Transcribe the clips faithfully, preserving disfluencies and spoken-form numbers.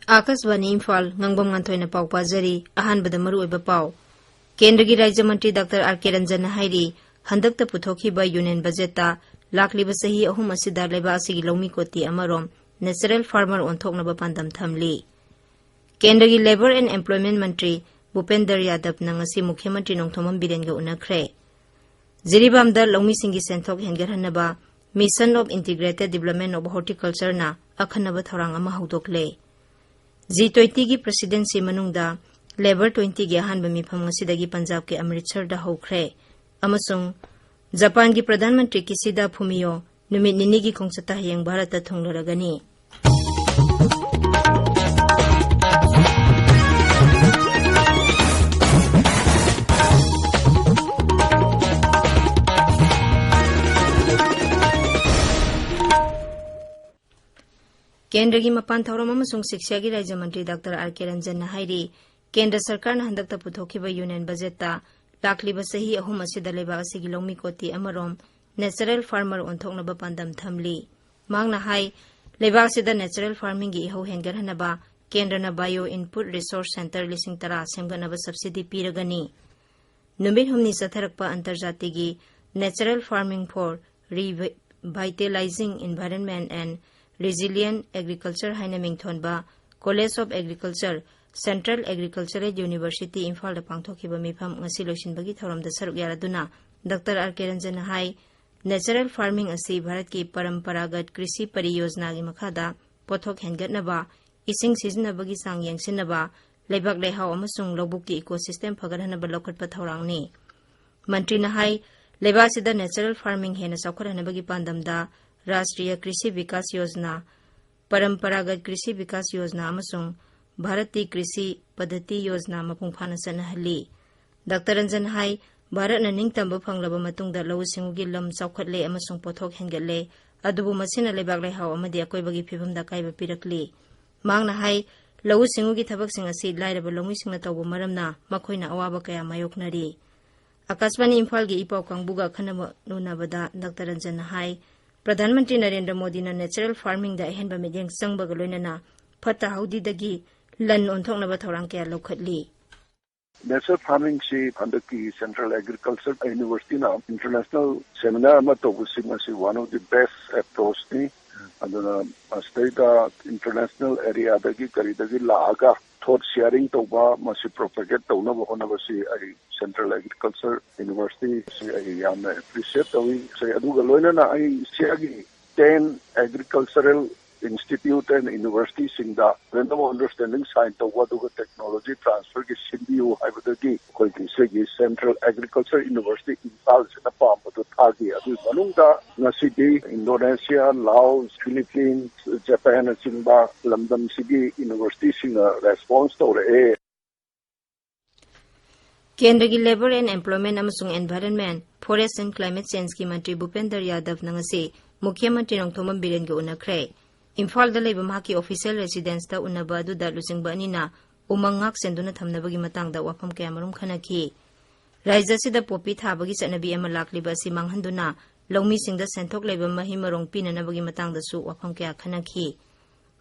ꯑꯥꯀꯥꯁꯕꯥꯅꯤ ꯏꯝꯐꯥꯜ, ꯉꯥꯡꯕꯝ ꯉꯥꯟꯊꯣꯏꯅ ꯄꯥꯎ ꯄꯥꯖꯔꯤ꯫ ꯑꯍꯥꯟꯕꯗ ꯃꯔꯨꯑꯣꯏꯕ ꯄꯥꯎ꯫ ꯀꯦꯟꯗ꯭ꯔꯒꯤ ꯔꯥꯖ꯭ꯌ ꯃꯟꯇ꯭ꯔꯤ ꯗꯥꯛꯇꯔ ꯑꯥꯔ ꯀꯦ ꯔꯟꯖꯟꯅ ꯍꯥꯏꯔꯤ, ꯍꯟꯗꯛꯇ ꯄꯨꯊꯣꯛꯈꯤꯕ ꯌꯨꯅꯤꯌꯟ ꯕꯖꯦꯠꯇ ꯂꯥꯛꯂꯤꯕ ꯆꯍꯤ ꯑꯍꯨꯝ ꯑꯁꯤꯗ ꯂꯩꯕꯥꯛ ꯑꯁꯤꯒꯤ ꯂꯧꯃꯤ ꯀꯣꯇꯤ ꯑꯃꯔꯣꯝ natural farmer ꯑꯣꯟꯊꯣꯛꯅꯕ ꯄꯥꯟꯗꯝ ꯊꯝꯂꯤ꯫ ꯀꯦꯟꯗ꯭ꯔꯒꯤ Labour and Employment ꯃꯟꯇ꯭ꯔꯤ ꯚꯨꯄꯦꯟꯗꯔ ꯌꯥꯗꯕꯅ ꯉꯁꯤ ꯃꯨꯈ꯭ꯌ ꯃꯟꯇ꯭ꯔꯤ ꯅꯣꯡꯊꯣꯝꯕꯝ ꯕꯤꯔꯦꯟꯒ ꯎꯅꯈ꯭ꯔꯦ꯫ ꯖꯤꯔꯤꯕꯥꯝꯗ ꯂꯧꯃꯤꯁꯤꯡꯒꯤ ꯁꯦꯟꯊꯣꯛ ꯍꯦꯟꯒꯠꯍꯟꯅꯕ Mission of Integrated Development of Horticultureꯅ ꯑꯈꯟꯅꯕ ꯊꯧꯔꯥꯡ ꯑꯃ ꯍꯧꯗꯣꯛꯂꯦ꯫ ꯖꯤ ꯇ꯭ꯋꯦꯟꯇꯤꯒꯤ presidency ꯃꯅꯨꯡꯗ Labour twentyꯒꯤ ꯑꯍꯥꯟꯕ ꯃꯤꯐꯝ ꯉꯁꯤꯗꯒꯤ ꯄꯟꯖꯥꯕꯀꯤ ꯑꯃꯔꯤꯠꯁꯔꯗ ꯍꯧꯈ꯭ꯔꯦ꯫ ꯑꯃꯁꯨꯡ ꯖꯄꯥꯟꯒꯤ ꯄ꯭ꯔꯙꯥꯟ ꯃꯟꯇ꯭ꯔꯤ ꯀꯤꯁꯤꯗꯥ ꯐꯨꯃꯤꯌꯣ ꯅꯨꯃꯤꯠ ꯅꯤꯅꯤꯒꯤ ꯈꯣꯡꯆꯠꯇ ꯍꯌꯦꯡ ꯚꯥꯔꯠꯇ ꯊꯨꯡꯂꯔꯒꯅꯤ꯫ ꯀꯦꯟꯗ꯭ꯔꯒꯤ ꯃꯄꯥꯟ ꯊꯧꯔꯝ ꯑꯃꯁꯨꯡ ꯁꯤꯛꯁꯥꯒꯤ ꯔꯥꯖ꯭ꯌ ꯃꯟꯇ꯭ꯔꯤ ꯗꯥꯛꯇꯔ ꯑꯥꯔ ꯀꯦ ꯔꯟꯖꯟꯅ ꯍꯥꯏꯔꯤ, ꯀꯦꯟꯗ꯭ꯔ ꯁꯔꯀꯥꯔꯅ ꯍꯟꯗꯛꯇ ꯄꯨꯊꯣꯛꯈꯤꯕ ꯌꯨꯅꯤꯌꯟ ꯕꯖꯦꯠꯇ ꯂꯥꯛꯂꯤꯕ ꯆꯍꯤ ꯑꯍꯨꯝ ꯑꯁꯤꯗ ꯂꯩꯕꯥꯛ ꯑꯁꯤꯒꯤ ꯂꯧꯃꯤ ꯀꯣꯇꯤ ꯑꯃꯔꯣꯝ natural farmer ꯑꯣꯟꯊꯣꯛꯅꯕ ꯄꯥꯟꯗꯝ ꯊꯝꯂꯤ꯫ ꯃꯍꯥꯛꯅ ꯍꯥꯏ, ꯂꯩꯕꯥꯛ ꯑꯁꯤꯗ natural farmingꯒꯤ ꯏꯍꯧ ꯍꯦꯟꯒꯠꯍꯟꯅꯕ ꯀꯦꯟꯗ꯭ꯔꯅ Bio Input Resource Centre ꯂꯤꯁꯤꯡ ꯇꯔꯥ ꯁꯦꯝꯒꯠꯅꯕ subsidy ꯄꯤꯔꯒꯅꯤ꯫ ꯅꯨꯃꯤꯠ ꯍꯨꯝꯅꯤ ꯆꯠꯊꯔꯛꯄ ꯑꯟꯇꯔꯖꯥꯇꯤꯒꯤ Natural Farming for Revitalizing Environment and Resilient Agriculture ꯍꯥꯏꯅ ꯃꯤꯡꯊꯣꯟꯕ College of Agriculture, Central Agricultural University, ꯏꯝꯐꯥꯜꯗ ꯄꯥꯡꯊꯣꯛꯈꯤꯕ ꯃꯤꯐꯝ ꯉꯁꯤ ꯂꯣꯏꯁꯤꯟꯕꯒꯤ ꯊꯧꯔꯝꯗ ꯁꯔꯨꯛ ꯌꯥꯔꯗꯨꯅ ꯗꯥꯛꯇꯔ ꯑꯥꯔ ꯀꯦ ꯔꯟꯖꯟꯅ ꯍꯥꯏ, natural farming ꯑꯁꯤ ꯚꯥꯔꯠꯀꯤ ꯄꯔꯝꯄꯔꯥꯒꯠ ꯀ꯭ꯔꯤꯁꯤ ꯄꯔꯤꯌꯣꯖꯅꯥꯒꯤ ꯃꯈꯥꯗ ꯄꯣꯠꯊꯣꯛ ꯍꯦꯟꯒꯠꯅꯕ, ꯏꯁꯤꯡ ꯁꯤꯖꯤꯟꯅꯕꯒꯤ ꯆꯥꯡ ꯌꯦꯡꯁꯤꯟꯅꯕ, ꯂꯩꯕꯥꯛ ꯂꯩꯍꯥꯎ ꯑꯃꯁꯨꯡ ꯂꯧꯕꯨꯛꯀꯤ ecosystem ꯐꯒꯠꯍꯟꯅꯕ ꯂꯧꯈꯠꯄ ꯊꯧꯔꯥꯡꯅꯤ꯫ ꯃꯟꯇ꯭ꯔꯤꯅ ꯍꯥꯏ, ꯂꯩꯕꯥꯛ ꯑꯁꯤꯗ natural farming ꯍꯦꯟꯅ ꯆꯥꯎꯈꯠꯍꯟꯅꯕꯒꯤ ꯄꯥꯟꯗꯝꯗ ꯔꯥꯁꯇ꯭ꯔꯤꯌ ꯀ꯭ꯔꯤꯁꯤ ꯕꯤꯀꯥꯁ ꯌꯣꯖꯅꯥ, ꯄꯔꯝꯄꯔꯥꯒꯠ ꯀ꯭ꯔꯤꯁꯤ ꯕꯤꯀꯥꯁ ꯌꯣꯖꯅꯥ ꯑꯃꯁꯨꯡ ꯚꯥꯔꯠꯇꯤ ꯀ꯭ꯔꯤꯁꯤ ꯄꯗꯇꯤ ꯌꯣꯖꯅꯥ ꯃꯄꯨꯡ ꯐꯥꯅ ꯆꯠꯅꯍꯜꯂꯤ꯫ ꯗꯥꯛꯇꯔ ꯔꯟꯖꯟ ꯍꯥꯏ, ꯚꯥꯔꯠꯅ ꯅꯤꯡꯇꯝꯕ ꯐꯪꯂꯕ ꯃꯇꯨꯡꯗ ꯂꯧꯎ ꯁꯤꯡꯎꯒꯤ ꯂꯝ ꯆꯥꯎꯈꯠꯂꯦ ꯑꯃꯁꯨꯡ ꯄꯣꯠꯊꯣꯛ ꯍꯦꯟꯒꯠꯂꯦ, ꯑꯗꯨꯕꯨ ꯃꯁꯤꯅ ꯂꯩꯕꯥꯛ ꯂꯩꯍꯥꯎ ꯑꯃꯗꯤ ꯑꯀꯣꯏꯕꯒꯤ ꯐꯤꯕꯝꯗ ꯑꯀꯥꯏꯕ ꯄꯤꯔꯛꯂꯤ꯫ ꯃꯍꯥꯛꯅ ꯍꯥꯏ, ꯂꯧꯎ ꯁꯤꯡꯎꯒꯤ ꯊꯕꯛꯁꯤꯡ ꯑꯁꯤ ꯂꯥꯏꯔꯕ ꯂꯧꯃꯤꯁꯤꯡꯅ ꯇꯧꯕ ꯃꯔꯝꯅ ꯃꯈꯣꯏꯅ ꯑꯋꯥꯕ ꯀꯌꯥ ꯃꯥꯌꯣꯛꯅꯔꯤ꯫ ꯑꯀꯥꯁꯕꯥꯅꯤ ꯏꯝꯐꯥꯜꯒꯤ ꯏ ꯄꯥꯎ ꯀꯥꯡꯕꯨꯒ ꯑꯈꯟꯅꯕ ꯎꯅꯕꯗ ꯗꯥꯛꯇꯔ ꯔꯟꯖꯟꯅ ꯍꯥꯏ, ꯄ꯭ꯔꯙꯥꯟ ꯃꯟꯇ꯭ꯔꯤ ꯅꯔꯦꯟꯗ꯭ꯔ ꯃꯣꯗꯤꯅ natural farmingꯗ ꯑꯍꯦꯟꯕ ꯃꯤꯠꯌꯦꯡ ꯆꯪꯕꯒ ꯂꯣꯏꯅꯅ ꯐꯠꯇ ꯍꯥꯎꯗꯤꯗꯒꯤ ꯂꯟ ꯑꯣꯟꯊꯣꯛꯅꯕ ꯊꯧꯔꯥꯡ ꯀꯌꯥ ꯂꯧꯈꯠꯂꯤ꯫ Nature farming ꯁꯤ ꯍꯟꯗꯛꯀꯤ Central Agriculture University ꯅ international seminar ꯑꯃ ꯇꯧꯕꯁꯤ ꯃꯁꯤ one of the best approach ꯅꯤ꯫ ꯑꯗꯨꯅ ꯃꯁꯤꯗꯩꯗ international area ꯗꯒꯤ ꯀꯔꯤꯗꯒꯤ ꯂꯥꯛꯑꯒ thought sharing ꯇꯧꯕ, ꯃꯁꯤ propagate ꯇꯧꯅꯕ ꯍꯣꯠꯅꯕꯁꯤ ꯑꯩ Central Agriculture University ꯁꯤ ꯑꯩ ꯌꯥꯝꯅ appreciate ꯇꯧꯏ꯫ ꯑꯗꯨꯒ ꯂꯣꯏꯅꯅ ꯑꯩ ꯁꯤꯒꯤ ten agricultural institute and university ꯁꯤꯡꯗ memorandum of understanding sign ꯇꯧꯕ ꯑꯗꯨꯒ technology transfer ꯒꯤ ꯁꯤꯟꯕꯤꯌꯨ ꯍꯥꯏꯕꯗꯒꯤ ꯑꯩꯈꯣꯏꯒꯤ ꯁꯤꯒꯤ Central Agriculture University ꯏꯝꯐꯥꯜꯁꯤꯅ ꯄꯥꯝꯕꯗꯨ ꯊꯥꯈꯤ꯫ ꯑꯗꯨꯒꯤ ꯃꯅꯨꯡꯗ ꯉꯁꯤꯗꯤ Indonesia, Laos, Philippines, Japan ꯅꯆꯤꯡꯕ ꯂꯝꯗꯝꯁꯤꯒꯤ university ꯁꯤꯡꯅ response ꯇꯧꯔꯛꯑꯦ꯫ ꯀꯦꯟꯗ꯭ꯔꯒꯤ Labour and Employment ꯑꯃꯁꯨꯡ Environment, Forest and Climate Change ꯀꯤ ꯃꯟꯇ꯭ꯔꯤ ꯚꯨꯄꯦꯟꯗꯔ ꯌꯥꯗꯕꯅ ꯉꯁꯤ ꯃꯨꯈ꯭ꯌ ꯃꯟꯇ꯭ꯔꯤ ꯅꯣꯡꯊꯣꯝꯕꯝ ꯕꯤꯔꯦꯟꯒ ꯎꯅꯈ꯭ꯔꯦ꯫ ꯏꯝꯐꯥꯜꯗ ꯂꯩꯕ ꯃꯍꯥꯛꯀꯤ official residence ꯇ ꯎꯅꯕ ꯑꯗꯨꯗ ꯂꯨꯆꯤꯡꯕ ꯑꯅꯤꯅ ꯎꯃꯪ ꯉꯥꯛ ꯁꯦꯟꯗꯨꯅ ꯊꯝꯅꯕꯒꯤ ꯃꯇꯥꯡꯗ ꯋꯥꯐꯝ ꯀꯌꯥꯃꯔꯨꯝ ꯈꯟꯅꯈꯤ꯫ ꯔꯥꯖ꯭ꯌ ꯑꯁꯤꯗ ꯄꯣꯄꯤ ꯊꯥꯕꯒꯤ ꯆꯠꯅꯕꯤ ꯑꯃ ꯂꯥꯛꯂꯤꯕ ꯑꯁꯤ ꯃꯥꯡꯍꯟꯗꯨꯅ ꯂꯧꯃꯤꯁꯤꯡꯗ ꯁꯦꯟꯊꯣꯛ ꯂꯩꯕ ꯃꯍꯩ ꯃꯔꯣꯡ ꯄꯤꯅꯅꯕꯒꯤ ꯃꯇꯥꯡꯗꯁꯨ ꯋꯥꯐꯝ ꯀꯌꯥ ꯈꯟꯅꯈꯤ꯫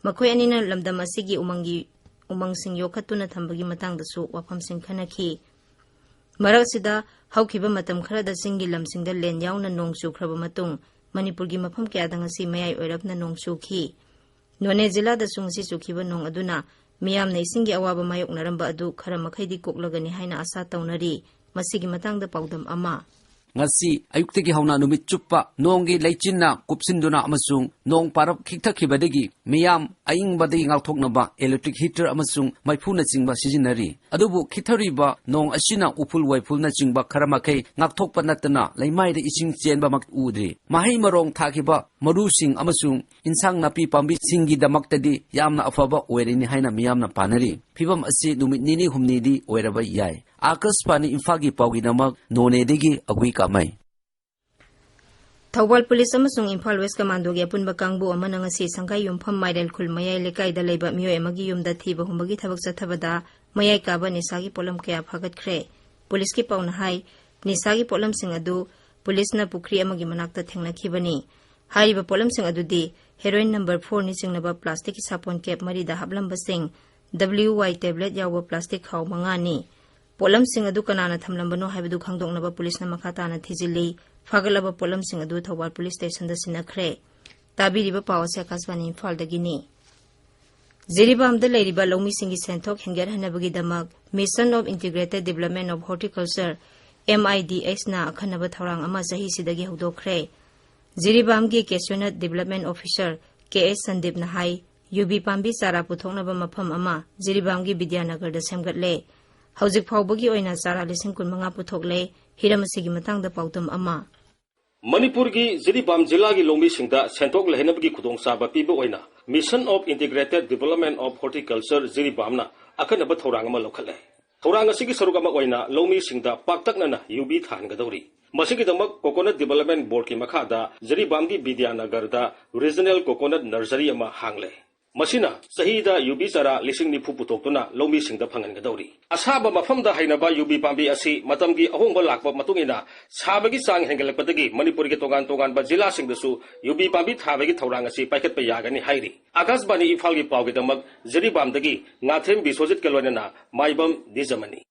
ꯃꯈꯣꯏ ꯑꯅꯤꯅ ꯂꯝꯗꯝ ꯑꯁꯤꯒꯤ ꯎꯃꯪꯒꯤ, ꯎꯃꯪꯁꯤꯡ ꯌꯣꯛꯈꯠꯇꯨꯅ ꯊꯝꯕꯒꯤ ꯃꯇꯥꯡꯗꯁꯨ ꯋꯥꯐꯝꯁꯤꯡ ꯈꯟꯅꯈꯤ꯫ ꯃꯔꯛ ꯑꯁꯤꯗ ꯍꯧꯈꯤꯕ ꯃꯇꯝ ꯈꯔꯗ ꯆꯤꯡꯒꯤ ꯂꯝꯁꯤꯡꯗ ꯂꯦꯟ ꯌꯥꯎꯅ ꯅꯣꯡ ꯆꯨꯈ꯭ꯔꯕ ꯃꯇꯨꯡ ꯃꯅꯤꯄꯨꯔꯒꯤ ꯃꯐꯝ ꯀꯌꯥꯗ ꯉꯁꯤ ꯃꯌꯥꯏ ꯑꯣꯏꯔꯞꯅ ꯅꯣꯡ ꯆꯨꯈꯤ꯫ ꯅꯣꯅꯦ ꯖꯤꯂꯥꯗꯁꯨ ꯉꯁꯤ ꯆꯨꯈꯤꯕ ꯅꯣꯡ ꯑꯗꯨꯅ ꯃꯤꯌꯥꯝꯅ ꯏꯁꯤꯡꯒꯤ ꯑꯋꯥꯕ ꯃꯥꯌꯣꯛꯅꯔꯝꯕ ꯑꯗꯨ ꯈꯔ ꯃꯈꯩꯗꯤ ꯀꯣꯛꯂꯒꯅꯤ ꯍꯥꯏꯅ ꯑꯥꯁꯥ ꯇꯧꯅꯔꯤ꯫ ꯃꯁꯤꯒꯤ ꯃꯇꯥꯡꯗ ꯄꯥꯎꯗꯝ ꯑꯃ꯫ ꯉꯁꯤ ꯑꯌꯨꯛꯇꯒꯤ ꯍꯧꯅ ꯅꯨꯃꯤꯠ ꯆꯨꯞꯄ ꯅꯣꯡꯒꯤ ꯂꯩꯆꯤꯟꯅ ꯀꯨꯞꯁꯤꯟꯗꯨꯅ ꯑꯃꯁꯨꯡ ꯅꯣꯡ ꯄꯥꯔꯞ ꯈꯤꯛꯊꯈꯤꯕꯗꯒꯤ ꯃꯤꯌꯥꯝ ꯑꯏꯪꯕꯗꯒꯤ ꯉꯥꯛꯊꯣꯛꯅꯕ electric heater ꯑꯃꯁꯨꯡ ꯃꯩꯐꯨꯅꯆꯤꯡꯕ ꯁꯤꯖꯤꯟꯅꯔꯤ꯫ ꯑꯗꯨꯕꯨ ꯈꯤꯛꯊꯔꯤꯕ ꯅꯣꯡ ꯑꯁꯤꯅ ꯎꯐꯨꯜ ꯋꯥꯏꯐꯨꯜꯅꯆꯤꯡꯕ ꯈꯔ ꯃꯈꯩ ꯉꯥꯛꯊꯣꯛꯄ ꯅꯠꯇꯅ ꯂꯩꯃꯥꯏꯗ ꯏꯁꯤꯡ ꯆꯦꯟꯕꯃꯛ ꯎꯗ꯭ꯔꯤ꯫ ꯃꯍꯩ ꯃꯔꯣꯡ ꯊꯥꯈꯤꯕ ꯃꯔꯨꯁꯤꯡ ꯑꯃꯁꯨꯡ ꯏꯟꯁꯥꯡ ꯅꯥꯄꯤ ꯄꯥꯝꯕꯤꯁꯤꯡꯒꯤꯗꯃꯛꯇꯗꯤ ꯌꯥꯝꯅ ꯑꯐꯕ ꯑꯣꯏꯔꯅꯤ ꯍꯥꯏꯅ ꯃꯤꯌꯥꯝꯅ ꯄꯥꯅꯔꯤ꯫ ꯐꯤꯕꯝ ꯑꯁꯤ ꯅꯨꯃꯤꯠ ꯅꯤꯅꯤ ꯍꯨꯝꯅꯤꯗꯤ ꯑꯣꯏꯔꯕ ꯌꯥꯏ꯫ ꯑꯥꯀꯥꯁꯕꯥꯅꯤ ꯏꯝꯐꯥꯜꯒꯤ ꯄꯥꯎꯒꯤꯗꯃꯛ ꯅꯣꯅꯦꯗꯒꯤ ꯑꯒꯨꯏ ꯀꯥꯃꯩ꯫ ꯊꯧꯕꯥꯜ ꯄꯨꯂꯤꯁ ꯑꯃꯁꯨꯡ ꯏꯝꯐꯥꯜ ꯋꯦꯁ ꯀꯃꯥꯟꯗꯣꯒꯤ ꯑꯄꯨꯟꯕ ꯀꯥꯡꯕꯨ ꯑꯃꯅ ꯉꯁꯤ ꯁꯪꯒꯥꯏ ꯌꯨꯝꯐꯝ ꯃꯥꯏꯔꯦꯜ ꯈꯨꯜ ꯃꯌꯥꯏ ꯂꯩꯀꯥꯏꯗ ꯂꯩꯕ ꯃꯤꯑꯣꯏ ꯑꯃꯒꯤ ꯌꯨꯝꯗ ꯊꯤꯕ ꯍꯨꯝꯕꯒꯤ ꯊꯕꯛ ꯆꯠꯊꯕꯗ ꯃꯌꯥꯏ ꯀꯥꯕ ꯅꯤꯁꯥꯒꯤ ꯄꯣꯠꯂꯝ ꯀꯌꯥ ꯐꯥꯒꯠꯈ꯭ꯔꯦ꯫ ꯄꯨꯂꯤꯁꯀꯤ ꯄꯥꯎꯅ ꯍꯥꯏ, ꯅꯤꯁꯥꯒꯤ ꯄꯣꯠꯂꯝꯁꯤꯡ ꯑꯗꯨ ꯄꯨꯂꯤꯁꯅ ꯄꯨꯈ꯭ꯔꯤ ꯑꯃꯒꯤ ꯃꯅꯥꯛꯇ ꯊꯦꯡꯅꯈꯤꯕꯅꯤ꯫ ꯍꯥꯏꯔꯤꯕ ꯄꯣꯠꯂꯝꯁꯤꯡ ꯑꯗꯨꯗꯤ ꯍꯦꯔꯣꯏꯟ ꯅꯝꯕꯔ ꯐꯣꯔꯅꯤ ꯆꯤꯡꯂꯕ ꯄ꯭ꯂꯥꯁꯇꯤꯛꯀꯤ ꯁꯥꯄꯣꯟ ꯀꯦꯞ ꯃꯔꯤꯗ ꯍꯥꯞꯂꯝꯕꯁꯤꯡ ꯗꯕ꯭ꯂꯤꯌꯨ ꯋꯥꯏ ꯇꯦꯕ꯭ꯂꯦꯠ ꯌꯥꯎꯕ ꯄ꯭ꯂꯥꯁꯇꯤꯛ ꯈꯥꯎ ꯃꯉꯥꯅꯤ꯫ ꯄꯣꯠꯂꯝꯁꯤꯡ ꯑꯗꯨ ꯀꯅꯥꯅ ꯊꯝꯂꯝꯕꯅꯣ ꯍꯥꯏꯕꯗꯨ ꯈꯪꯗꯣꯛꯅꯕ ꯄꯨꯂꯤꯁꯅ ꯃꯈꯥ ꯇꯥꯅ ꯊꯤꯖꯤꯜꯂꯤ꯫ ꯐꯥꯒꯠꯂꯕ ꯄꯣꯠꯂꯝꯁꯤꯡ ꯑꯗꯨ ꯊꯧꯕꯥꯜ ꯄꯨꯂꯤꯁ ꯁ꯭ꯇꯦꯁꯟꯗ ꯁꯤꯟꯅꯈ꯭ꯔꯦ꯫ ꯇꯥꯕꯤꯔꯤꯕ ꯄꯥꯎ ꯑꯁꯤ ꯑꯥꯀꯥꯁꯕꯥꯅꯤ ꯏꯝꯐꯥꯜꯗꯒꯤꯅꯤ꯫ ꯖꯤꯔꯤꯕꯥꯝꯗ ꯂꯩꯔꯤꯕ ꯂꯧꯃꯤꯁꯤꯡꯒꯤ ꯁꯦꯟꯊꯣꯛ ꯍꯦꯟꯒꯠꯍꯟꯅꯕꯒꯤꯗꯃꯛ Mission of Integrated Development of Horticulture, M I D ꯑꯦꯁꯅ ꯑꯈꯟꯅꯕ ꯊꯧꯔꯥꯡ ꯑꯃ ꯆꯍꯤꯁꯤꯗꯒꯤ ꯍꯧꯗꯣꯛꯈ꯭ꯔꯦ꯫ ꯖꯤꯔꯤꯕꯥꯝꯒꯤ ꯀꯦꯁꯤꯌꯣꯅꯠ ꯗꯤꯕꯦꯂꯞꯃꯦꯟ ꯑꯣꯐꯤꯁꯔ ꯀꯦ ꯑꯦꯁ ꯁꯟꯗꯤꯞꯅ ꯍꯥꯏ, ꯌꯨꯕꯤ ꯄꯥꯝꯕꯤ ꯆꯥꯔꯥ ꯄꯨꯊꯣꯛꯅꯕ ꯃꯐꯝ ꯑꯃ ꯖꯤꯔꯤꯕꯥꯝꯒꯤ ꯕꯤꯗ꯭ꯌꯥꯅꯒꯔꯗ ꯁꯦꯝꯒꯠꯂꯦ꯫ ꯍꯧꯖꯤꯛ ꯐꯥꯎꯕꯒꯤ ꯑꯣꯏꯅ ꯆꯥꯔꯥ ꯂꯤꯁꯤꯡ ꯀꯨꯟ ꯃꯉꯥ ꯄꯨꯊꯣꯛꯂꯦ꯫ ꯍꯤꯔꯝ ꯑꯁꯤꯒꯤ ꯃꯇꯥꯡꯗ ꯄꯥꯎꯗꯝ ꯑꯃ꯫ ꯃꯅꯤꯄꯨꯔꯒꯤ ꯖꯤꯔꯤꯕꯥꯝ ꯖꯤꯂꯥꯒꯤ ꯂꯧꯃꯤꯁꯤꯡꯗ ꯁꯦꯟꯊꯣꯛ ꯂꯩꯍꯟꯅꯕꯒꯤ ꯈꯨꯗꯣꯡꯆꯥꯕ ꯄꯤꯕ ꯑꯣꯏꯅ Mission of Integrated Development of Horticulture ꯖꯤꯔꯤꯕꯥꯝꯅ ꯑꯈꯟꯅꯕ ꯊꯧꯔꯥꯡ ꯑꯃ ꯂꯧꯈꯠꯂꯦ꯫ ꯊꯧꯔꯥꯡ ꯑꯁꯤꯒꯤ ꯁꯔꯨꯛ ꯑꯃ ꯑꯣꯏꯅ ꯂꯧꯃꯤꯁꯤꯡꯗ ꯄꯥꯛꯇꯛꯅꯅ ꯌꯨꯕꯤ ꯊꯥꯍꯟꯒꯗꯧꯔꯤ꯫ ꯃꯁꯤꯒꯤꯗꯃꯛ Coconut Development Boardꯀꯤ ꯃꯈꯥꯗ ꯖꯤꯔꯤꯕꯥꯝꯒꯤ ꯕꯤꯗ꯭ꯌꯥꯅꯒꯔꯗ Regional Coconut Nursery ꯑꯃ ꯍꯥꯡꯂꯦ꯫ ꯃꯁꯤꯅ ꯆꯍꯤꯗ ꯌꯨꯕꯤ ꯆꯥꯔꯥ ꯂꯤꯁꯤꯡ ꯅꯤꯐꯨ ꯄꯨꯊꯣꯛꯇꯨꯅ ꯂꯧꯃꯤꯁꯤꯡꯗ ꯐꯪꯍꯟꯒꯗꯧꯔꯤ꯫ ꯑꯁꯥꯕ ꯃꯐꯝꯗ ꯍꯩꯅꯕ ꯌꯨꯕꯤ ꯄꯥꯝꯕꯤ ꯑꯁꯤ ꯃꯇꯝꯒꯤ ꯑꯍꯣꯡꯕ ꯂꯥꯛꯄ ꯃꯇꯨꯡ ꯏꯟꯅ ꯁꯥꯕꯒꯤ ꯆꯥꯡ ꯍꯦꯟꯒꯠꯂꯛꯄꯗꯒꯤ ꯃꯅꯤꯄꯨꯔꯒꯤ ꯇꯣꯉꯥꯟ ꯇꯣꯉꯥꯟꯕ ꯖꯤꯂꯥꯁꯤꯡꯗꯁꯨ ꯌꯨꯕꯤ ꯄꯥꯝꯕꯤ ꯊꯥꯕꯒꯤ ꯊꯧꯔꯥꯡ ꯑꯁꯤ ꯄꯥꯏꯈꯠꯄ ꯌꯥꯒꯅꯤ ꯍꯥꯏꯔꯤ꯫ ꯑꯥꯀꯥꯁꯕꯥꯅꯤ ꯏꯝꯐꯥꯜꯒꯤ ꯄꯥꯎꯒꯤꯗꯃꯛ ꯖꯤꯔꯤꯕꯥꯝꯗꯒꯤ ꯉꯥꯊꯦꯝ ꯕꯤꯁ꯭ꯋꯖꯤꯠꯀ ꯂꯣꯏꯅꯅ ꯃꯥꯏꯕꯝ ꯅꯤꯖꯃꯅꯤ꯫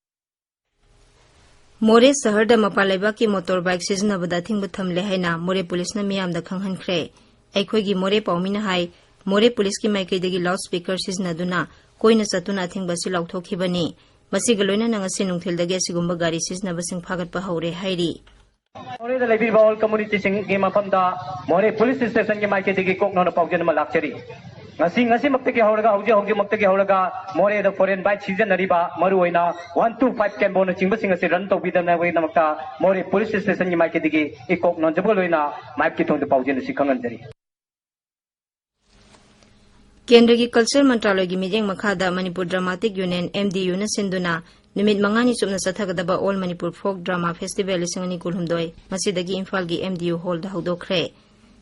ꯃꯣꯔꯦ ꯁꯍꯔꯗ ꯃꯄꯥꯟ ꯂꯩꯕꯥꯛꯀꯤ ꯃꯣꯇꯣꯔ ꯕꯥꯏꯛ ꯁꯤꯖꯤꯟꯅꯕꯗ ꯑꯊꯤꯡꯕ ꯊꯝꯂꯦ ꯍꯥꯏꯅ ꯃꯣꯔꯦ ꯄꯨꯂꯤꯁꯅ ꯃꯤꯌꯥꯝꯗ ꯈꯪꯍꯟꯈ꯭ꯔꯦ꯫ ꯑꯩꯈꯣꯏꯒꯤ ꯃꯣꯔꯦ ꯄꯥꯎꯃꯤꯅ ꯍꯥꯏ, ꯃꯣꯔꯦ ꯄꯨꯂꯤꯁꯀꯤ ꯃꯥꯏꯀꯩꯗꯒꯤ ꯂꯥꯎꯗ ꯁ꯭ꯄꯤꯀꯔ ꯁꯤꯖꯤꯟꯅꯗꯨꯅ ꯀꯣꯏꯅ ꯆꯠꯇꯨꯅ ꯑꯊꯤꯡꯕ ꯑꯁꯤ ꯂꯥꯎꯊꯣꯛꯈꯤꯕꯅꯤ꯫ ꯃꯁꯤꯒ ꯂꯣꯏꯅꯅ ꯉꯁꯤ ꯅꯨꯡꯊꯤꯜꯗꯒꯤ ꯑꯁꯤꯒꯨꯝꯕ ꯒꯥꯔꯤ ꯁꯤꯖꯤꯟꯅꯕꯁꯤꯡ ꯐꯥꯒꯠꯄ ꯍꯧꯔꯦ ꯍꯥꯏꯔꯤ꯫ ꯃꯣꯔꯦꯗ ꯂꯩꯕꯤꯔꯤꯕ ꯑꯣꯜ ꯀꯝꯃꯨꯅꯤꯇꯤꯁꯤꯡꯒꯤ ꯃꯐꯝꯗ ꯃꯣꯔꯦ ꯄꯨꯂꯤꯁ ꯁ꯭ꯇꯦꯁꯟꯒꯤ ꯃꯥꯏꯀꯩꯗꯒꯤ ꯀꯣꯛꯅꯅ ꯄꯥꯎꯖꯦꯜ ꯑꯃ ꯂꯥꯛꯆꯔꯤ꯫ ꯉꯁꯤ, ꯉꯁꯤꯃꯛꯇꯒꯤ ꯍꯧꯔꯒ, ꯍꯧꯖꯤꯛ ꯍꯧꯖꯤꯛꯃꯛꯇꯒꯤ ꯍꯧꯔꯒ ꯃꯣꯔꯦꯗ ꯐꯣꯔꯦꯟ ꯕꯥꯏꯛ ꯁꯤꯖꯤꯟꯅꯔꯤꯕ, ꯃꯔꯨꯑꯣꯏꯅ ꯋꯥꯟ ꯇꯨ ꯐꯥꯏꯚ ꯀꯦꯝꯕꯣꯅꯆꯤꯡꯕꯁꯤꯡ ꯑꯁꯤ ꯔꯟ ꯇꯧꯕꯤꯗꯅꯕꯒꯤꯗꯃꯛꯇ ꯃꯣꯔꯦ ꯄꯨꯂꯤꯁ ꯁ꯭ꯇꯦꯁꯟꯒꯤ ꯃꯥꯏꯀꯩꯗꯒꯤ ꯏꯀꯣꯛ ꯅꯣꯟꯖꯕꯒ ꯂꯣꯏꯅ ꯃꯥꯏꯞꯀꯤ ꯊꯣꯡꯗ ꯄꯥꯎꯖꯦꯜ ꯑꯁꯤ ꯈꯪꯍꯟꯖꯔꯤ꯫ ꯀꯦꯟꯗ꯭ꯔꯒꯤ ꯀꯜꯆꯔ ꯃꯟꯇ꯭ꯔꯥꯂꯣꯏꯒꯤ ꯃꯤꯠꯌꯦꯡ ꯃꯈꯥꯗ Manipur dramatic union, M D ꯌꯨꯅ ꯁꯤꯟꯗꯨꯅ ꯅꯨꯃꯤꯠ ꯃꯉꯥꯅꯤ ꯆꯨꯞꯅ ꯆꯠꯊꯒꯗꯕ all Manipur folk drama festival ꯂꯤꯁꯤꯡ ꯑꯅꯤ ꯀꯨꯟꯍꯨꯝꯗꯣꯏ ꯉꯁꯤꯗꯒꯤ ꯏꯝꯐꯥꯜꯒꯤ ꯑꯦꯝ ꯗꯤ ꯌꯨ ꯍꯣꯜꯗ ꯍꯧꯗꯣꯛꯈ꯭ꯔꯦ꯫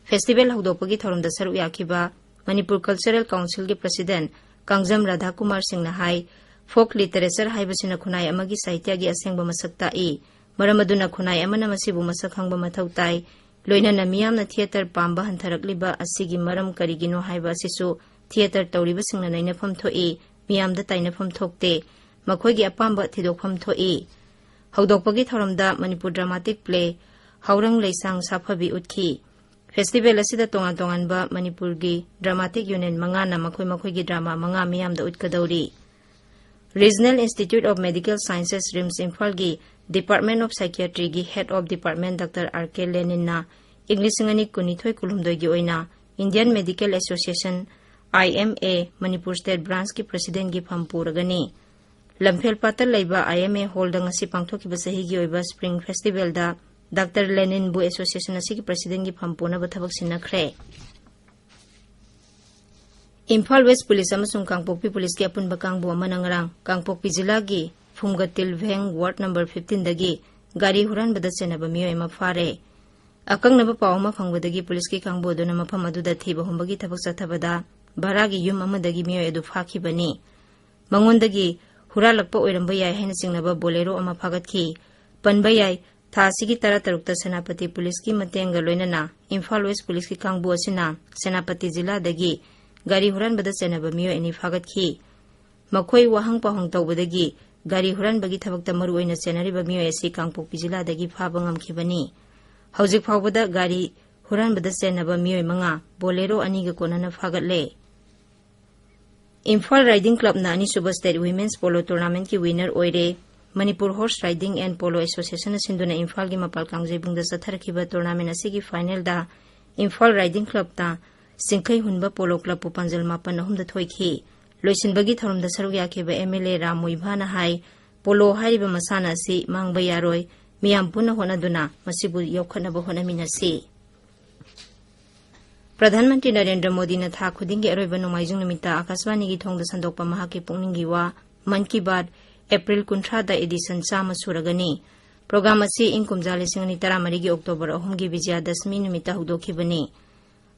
ꯐꯦꯁꯇꯤꯚꯦꯜ ꯍꯧꯗꯣꯛꯄꯒꯤ ꯊꯧꯔꯝꯗ ꯁꯔꯨꯛ ꯌꯥꯈꯤꯕ ꯃꯅꯤꯄꯨꯔ ꯀꯜꯆꯔꯦꯜ ꯀꯥꯎꯟꯁꯤꯜꯒꯤ ꯄ꯭ꯔꯁꯤꯗꯦꯟꯠ ꯀꯥꯡꯖꯝ ꯔꯥꯙꯥꯀꯨꯃꯥꯔ ꯁꯤꯡꯅ ꯍꯥꯏ, ꯐꯣꯛ ꯂꯤꯇꯔꯦꯆꯔ ꯍꯥꯏꯕꯁꯤꯅ ꯈꯨꯟꯅꯥꯏ ꯑꯃꯒꯤ ꯁꯥꯍꯤꯇ꯭ꯌꯒꯤ ꯑꯁꯦꯡꯕ ꯃꯁꯛ ꯇꯥꯛꯏ꯫ ꯃꯔꯝ ꯑꯗꯨꯅ ꯈꯨꯟꯅꯥꯏ ꯑꯃꯅ ꯃꯁꯤꯕꯨ ꯃꯁꯛ ꯈꯪꯕ ꯃꯊꯧ ꯇꯥꯏ꯫ ꯂꯣꯏꯅꯅ ꯃꯤꯌꯥꯝꯅ ꯊꯤꯌꯦꯇꯔ ꯄꯥꯝꯕ ꯍꯟꯊꯔꯛꯂꯤꯕ ꯑꯁꯤꯒꯤ ꯃꯔꯝ ꯀꯔꯤꯒꯤꯅꯣ ꯍꯥꯏꯕ ꯑꯁꯤꯁꯨ ꯊꯤꯌꯦꯇꯔ ꯇꯧꯔꯤꯕꯁꯤꯡꯅ ꯅꯩꯅꯐꯝ ꯊꯣꯛꯏ, ꯃꯤꯌꯥꯝꯗ ꯇꯥꯏꯅꯐꯝ ꯊꯣꯛꯇꯦ꯫ ꯃꯈꯣꯏꯒꯤ ꯑꯄꯥꯝꯕ ꯊꯤꯗꯣꯛꯐꯝ ꯊꯣꯛꯏ꯫ ꯍꯧꯗꯣꯛꯄꯒꯤ ꯊꯧꯔꯝꯗ ꯃꯅꯤꯄꯨꯔ ꯗ꯭ꯔꯃꯥꯇꯤꯛ ꯄ꯭ꯂꯦ ꯍꯥꯎꯔꯪ ꯂꯩꯁꯥꯡ ꯁꯥꯐꯕꯤ ꯎꯠꯈꯤ꯫ ꯐꯦꯁꯇꯤꯚꯦꯜ ꯑꯁꯤꯗ ꯇꯣꯉꯥꯟ ꯇꯣꯉꯥꯟꯕ ꯃꯅꯤꯄꯨꯔꯒꯤ ꯗ꯭ꯔꯃꯥꯇꯤꯛ ꯌꯨꯅꯤꯌꯟ ꯃꯉꯥꯅ ꯃꯈꯣꯏ ꯃꯈꯣꯏꯒꯤ ꯗ꯭ꯔꯃꯥ ꯃꯉꯥ ꯃꯤꯌꯥꯝꯗ ꯎꯠꯀꯗꯧꯔꯤ꯫ Regional Institute of Medical Sciences, RIMS ꯏꯝꯐꯥꯜꯒꯤ Department of Psychiatryꯒꯤ Head of Department doctor R K ꯂꯦꯅꯤꯟꯅ ꯏꯪ ꯂꯤꯁꯤꯡ ꯑꯅꯤ ꯀꯨꯟꯅꯤꯊꯣꯏ ꯀꯨꯟꯍꯨꯝꯗꯣꯏꯒꯤ ꯑꯣꯏꯅ Indian Medical Association, I M A, Manipur State Branchꯀꯤ Presidentꯀꯤ ꯐꯝ ꯄꯨꯔꯒꯅꯤ꯫ ꯂꯝꯐꯦꯜꯄꯥꯠꯇ ꯂꯩꯕ I M A Hallꯗ ꯉꯁꯤ ꯄꯥꯡꯊꯣꯛꯈꯤꯕ ꯆꯍꯤꯒꯤ ꯑꯣꯏꯕ Spring Festivalꯗ ꯗꯥꯛꯇꯔ ꯂꯦꯅꯤꯟꯕꯨ Association ꯑꯁꯤꯒꯤ Presidentꯀꯤ ꯐꯝ ꯄꯨꯅꯕ ꯊꯕꯛ ꯁꯤꯟꯅꯈ꯭ꯔꯦ꯫ ꯏꯝꯐꯥꯜ West Police ꯑꯃꯁꯨꯡ ꯀꯥꯡꯄꯣꯛꯄꯤ Policeꯀꯤ ꯑꯄꯨꯟꯕ ꯀꯥꯡꯕꯨ ꯑꯃꯅ ꯉꯔꯥꯡ ꯀꯥꯡꯄꯣꯛꯄꯤ ꯖꯤꯂꯥꯒꯤ ꯐꯨꯝꯒꯇꯤꯜ ꯚꯦꯡ Ward number fifteenꯗꯒꯤ ꯒꯥꯔꯤ ꯍꯨꯔꯥꯟꯕꯗ ꯆꯦꯟꯅꯕ ꯃꯤꯑꯣꯏ ꯑꯃ ꯐꯥꯔꯦ꯫ ꯑꯀꯛꯅꯕ ꯄꯥꯎ ꯑꯃ ꯐꯪꯕꯗꯒꯤ Policeꯀꯤ ꯀꯥꯡꯕꯨ ꯑꯗꯨꯅ ꯃꯐꯝ ꯑꯗꯨꯗ ꯊꯤꯕ ꯍꯨꯝꯕꯒꯤ ꯊꯕꯛ ꯆꯠꯊꯕꯗ ꯚꯔꯥꯒꯤ ꯌꯨꯝ ꯑꯃꯗꯒꯤ ꯃꯤꯑꯣꯏ ꯑꯗꯨ ꯐꯥꯈꯤꯕꯅꯤ꯫ ꯃꯉꯣꯟꯗꯒꯤ ꯍꯨꯔꯥꯜꯂꯛꯄ ꯑꯣꯏꯔꯝꯕ ꯌꯥꯏ ꯍꯥꯏꯅ ꯆꯤꯡꯅꯕ Bolero ꯑꯃ ꯐꯥꯒꯠꯈꯤ꯫ ꯄꯟꯕ ꯌꯥꯏ, ꯊꯥ ꯑꯁꯤꯒꯤ ꯇꯔꯥꯇꯔꯨꯛꯇ ꯁꯦꯅꯥꯄꯇꯤ Policeꯀꯤ ꯃꯇꯦꯡꯒ ꯂꯣꯏꯅꯅ ꯏꯝꯐꯥꯜ West Policeꯀꯤ ꯀꯥꯡꯕꯨ ꯑꯁꯤꯅ ꯁꯦꯅꯥꯄꯇꯤ ꯖꯤꯂꯥꯗꯒꯤ ꯒꯥꯔꯤ ꯍꯨꯔꯥꯟꯕꯗ ꯆꯦꯟꯅꯕ ꯃꯤꯑꯣꯏ ꯑꯅꯤ ꯐꯥꯒꯠꯈꯤ꯫ ꯃꯈꯣꯏ ꯋꯥꯍꯪ ꯄꯥꯎꯍꯪ ꯇꯧꯕꯗꯒꯤ ꯒꯥꯔꯤ ꯍꯨꯔꯥꯟꯕꯒꯤ ꯊꯕꯛꯇ ꯃꯔꯨꯑꯣꯏꯅ ꯆꯦꯟꯅꯔꯤꯕ ꯃꯤꯑꯣꯏ ꯑꯁꯤ ꯀꯥꯡꯄꯣꯛꯄꯤ ꯖꯤꯂꯥꯗꯒꯤ ꯐꯥꯕ ꯉꯝꯈꯤꯕꯅꯤ꯫ ꯍꯧꯖꯤꯛ ꯐꯥꯎꯕꯗ ꯒꯥꯔꯤ ꯍꯨꯔꯥꯟꯕꯗ ꯆꯦꯟꯅꯕ ꯃꯤꯑꯣꯏ ꯃꯉꯥ, Bolero ꯑꯅꯤꯒ ꯀꯣꯟꯅꯅ ꯐꯥꯒꯠꯂꯦ꯫ ꯏꯝꯐꯥꯜ Riding Clubꯅ ꯑꯅꯤꯁꯨꯕ State Women's Polo Tournamentꯀꯤ winner ꯑꯣꯏꯔꯦ꯫ Manipur Horse Riding and Polo Associationꯅ ꯁꯤꯟꯗꯨꯅ ꯏꯝꯐꯥꯜꯒꯤ ꯃꯄꯥꯜ ꯀꯥꯡꯖꯩꯕꯨꯡꯗ ꯆꯠꯊꯔꯛꯈꯤꯕ tournament ꯑꯁꯤꯒꯤ finalꯗ ꯏꯝꯐꯥꯜ Riding Clubꯇ ꯆꯤꯡꯈꯩ ꯍꯨꯟꯕ Polo Clubꯄꯨ ꯄꯥꯟꯖꯜ ꯃꯥꯄꯟ ꯑꯍꯨꯝꯗ ꯊꯣꯏꯈꯤ꯫ ꯂꯣꯏꯁꯤꯟꯕꯒꯤ ꯊꯧꯔꯝꯗ ꯁꯔꯨꯛ ꯌꯥꯈꯤꯕ M L A Ram ꯃꯨꯏꯚꯥꯅ high, Polo ꯍꯥꯏꯔꯤꯕ ꯃꯁꯥꯟꯅ ꯑꯁꯤ ꯃꯥꯡꯕ ꯌꯥꯔꯣꯏ, ꯃꯤꯌꯥꯝ ꯄꯨꯟꯅ ꯍꯣꯠꯅꯗꯨꯅ ꯃꯁꯤꯕꯨ ꯌꯣꯛꯈꯠꯅꯕ ꯍꯣꯠꯅꯃꯤꯟꯅꯁꯤ꯫ ꯄ꯭ꯔꯙꯥꯟ ꯃꯟꯇ꯭ꯔꯤ ꯅꯔꯦꯟꯗ꯭ꯔ ꯃꯣꯗꯤꯅ ꯊꯥ ꯈꯨꯗꯤꯡꯒꯤ ꯑꯔꯣꯏꯕ ꯅꯣꯡꯃꯥꯏꯖꯤꯡ ꯅꯨꯃꯤꯠꯇ ꯑꯥꯀꯥꯁꯕꯥꯅꯤꯒꯤ ꯊꯣꯡꯗ ꯁꯟꯗꯣꯛꯄ ꯃꯍꯥꯛꯀꯤ ꯄꯨꯛꯅꯤꯡꯒꯤ ꯋꯥ, ꯃꯟ ꯀꯤ ꯕꯥꯠ, April ꯀꯨꯟꯊ꯭ꯔꯥꯗ edition ꯆꯥꯝꯃ ꯁꯨꯔꯒꯅꯤ꯫ Program ꯑꯁꯤ ꯏꯪ ꯀꯨꯝꯖꯥ ꯂꯤꯁꯤꯡ ꯑꯅꯤ ꯇꯔꯥꯃꯔꯤꯒꯤ October ꯑꯍꯨꯝꯒꯤ ꯕꯤꯖꯌꯗꯁꯃꯤ ꯅꯨꯃꯤꯠꯇ ꯍꯧꯗꯣꯛꯈꯤꯕꯅꯤ꯫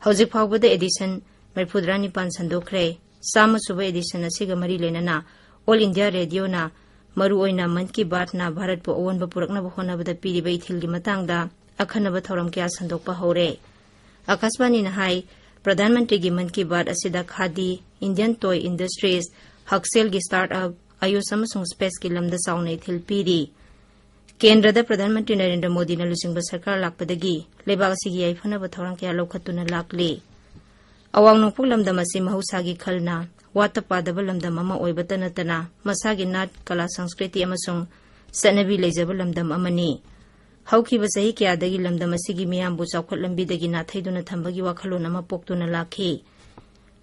ꯍꯧꯖꯤꯛ ꯐꯥꯎꯕꯗ edition ꯃꯔꯤꯐꯨꯇꯔꯥ ꯅꯤꯄꯥꯟ ꯁꯟꯗꯣꯛꯈ꯭ꯔꯦ꯫ ꯆꯥꯝꯃ ꯁꯨꯕ edition ꯑꯁꯤꯒ ꯃꯔꯤ ꯂꯩꯅꯅ All India Radioꯅ ꯃꯔꯨꯑꯣꯏꯅ ꯃꯟ ꯀꯤ ꯕꯥꯠꯅ ꯚꯥꯔꯠꯄꯨ ꯑꯑꯣꯟꯕ ꯄꯨꯔꯛꯅꯕ ꯍꯣꯠꯅꯕꯗ ꯄꯤꯔꯤꯕ ꯏꯊꯤꯜꯒꯤ ꯃꯇꯥꯡꯗ ꯑꯈꯟꯅꯕ ꯊꯧꯔꯝ ꯀꯌꯥ ꯁꯟꯗꯣꯛꯄ ꯍꯧꯔꯦ꯫ ꯑꯀꯥꯁꯕꯥꯅꯤꯅ ꯍꯥꯏ, ꯄ꯭ꯔꯙꯥꯟ ꯃꯟꯇ꯭ꯔꯤꯒꯤ ꯃꯟ ꯀꯤ ꯕꯥꯠ ꯑꯁꯤꯗ ꯈꯥꯗꯤ, ꯏꯟꯗꯤꯌꯟ ꯇꯣꯏ ꯏꯟꯗꯁꯇ꯭ꯔꯤꯁ, ꯍꯛꯁꯦꯜꯒꯤ ꯁ꯭ꯇꯥꯔꯠ ꯑꯞ, ꯑꯌꯨꯁ ꯑꯃꯁꯨꯡ ꯁ꯭ꯄꯦꯁꯀꯤ ꯂꯝꯗ ꯆꯥꯎꯅ ꯏꯊꯤꯜ ꯄꯤꯔꯤ꯫ ꯀꯦꯟꯗ꯭ꯔꯗ ꯄ꯭ꯔꯙꯥꯟ ꯃꯟꯇ꯭ꯔꯤ ꯅꯔꯦꯟꯗ꯭ꯔ ꯃꯣꯗꯤꯅ ꯂꯨꯆꯤꯡꯕ ꯁꯔꯀꯥꯔ ꯂꯥꯛꯄꯗꯒꯤ ꯂꯩꯕꯥꯛ ꯑꯁꯤꯒꯤ ꯌꯥꯏꯐꯅꯕ ꯊꯧꯔꯥꯡ ꯀꯌꯥ ꯂꯧꯈꯠꯇꯨꯅ ꯂꯥꯛꯂꯤ꯫ ꯑꯋꯥꯡ ꯅꯣꯡꯄꯣꯛ ꯂꯝꯗꯝ ꯑꯁꯤ ꯃꯍꯧꯁꯥꯒꯤ ꯈꯜꯅ ꯋꯥꯠꯇ ꯄꯥꯗꯕ ꯂꯝꯗꯝ ꯑꯃ ꯑꯣꯏꯕꯇ ꯅꯠꯇꯅ ꯃꯁꯥꯒꯤ ꯅꯥꯠ, ꯀꯂꯥ, ꯁꯪꯁꯀ꯭ꯔꯤꯇꯤ ꯑꯃꯁꯨꯡ ꯆꯠꯅꯕꯤ ꯂꯩꯖꯕ ꯂꯝꯗꯝ ꯑꯃꯅꯤ꯫ ꯍꯧꯈꯤꯕ ꯆꯍꯤ ꯀꯌꯥꯗꯒꯤ ꯂꯝꯗꯝ ꯑꯁꯤꯒꯤ ꯃꯤꯌꯥꯝꯕꯨ ꯆꯥꯎꯈꯠ ꯂꯝꯕꯤꯗꯒꯤ ꯅꯥꯊꯩꯗꯨꯅ ꯊꯝꯕꯒꯤ ꯋꯥꯈꯜꯂꯣꯟ ꯑꯃ ꯄꯣꯛꯇꯨꯅ ꯂꯥꯛꯈꯤ꯫